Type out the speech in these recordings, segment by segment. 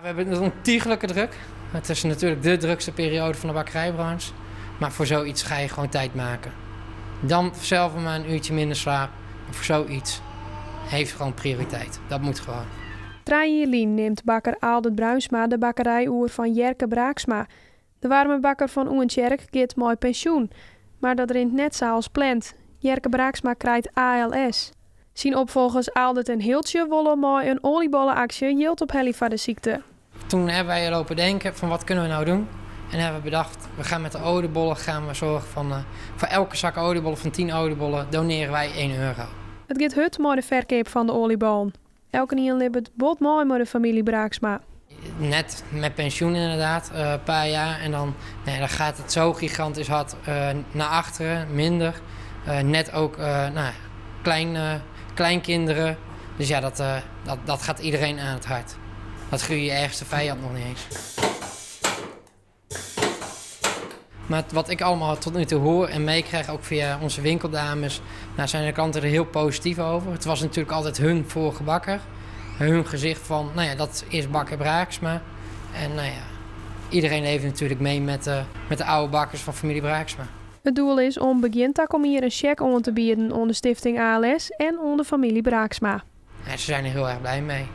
We hebben het ontiegelijke druk. Het is natuurlijk de drukste periode van de bakkerijbranche. Maar voor zoiets ga je gewoon tijd maken. Dan zelf maar een uurtje minder slaap. Maar voor zoiets heeft gewoon prioriteit. Dat moet gewoon. Trije jier lyn nimt bakker Aaldert Bruinsma de bakkerij oer fan Jerke Braaksma. De waarme bakker fan Oentsjerk giet mei pensjoen, mar dat rint net sa as pland. Jerke Braaksma krijt ALS. Syn opfolgers Aaldert en Hiltsje wolle mei in oaljebolleaksje jild ophelje foar de sykte. Toen hebben wij lopen denken van wat kunnen we nou doen? En hebben we bedacht, we gaan met de oliebollen gaan we zorgen van, voor elke zak oliebollen van 10 oliebollen doneren wij 1 euro. It giet hurd mei de ferkeap fan de oaljebollen. Elkenien libbet bot mei mei de famylje Braaksma. Net met pensioen inderdaad, een paar jaar. En dan, nee, dan gaat het zo gigantisch hard naar achteren, minder. Net ook nou, kleinkinderen. Dus ja, dat gaat iedereen aan het hart. Dat gun je je ergste vijand nog niet eens. Maar wat ik allemaal tot nu toe hoor en meekrijg, ook via onze winkeldames, nou, zijn de klanten er heel positief over. Het was natuurlijk altijd hun vorige bakker. Hun gezicht van, nou ja, dat is bakker Braaksma. En nou ja, iedereen leeft natuurlijk mee met de oude bakkers van familie Braaksma. It doel is om begjin takom jier in sjek oan te bieden oan de stifting ALS en oan de famylje Braaksma. Ja, ze zijn er heel erg blij mee.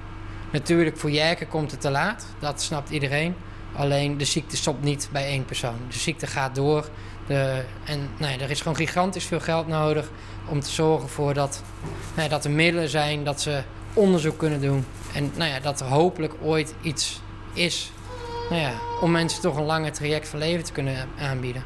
Natuurlijk, voor Jerke komt het te laat, dat snapt iedereen. Alleen de ziekte stopt niet bij één persoon. De ziekte gaat door. En nou ja, er is gewoon gigantisch veel geld nodig om te zorgen voor dat, nou ja, dat er middelen zijn, dat ze onderzoek kunnen doen. En nou ja, dat er hopelijk ooit iets is, nou ja, om mensen toch een langer traject van leven te kunnen aanbieden.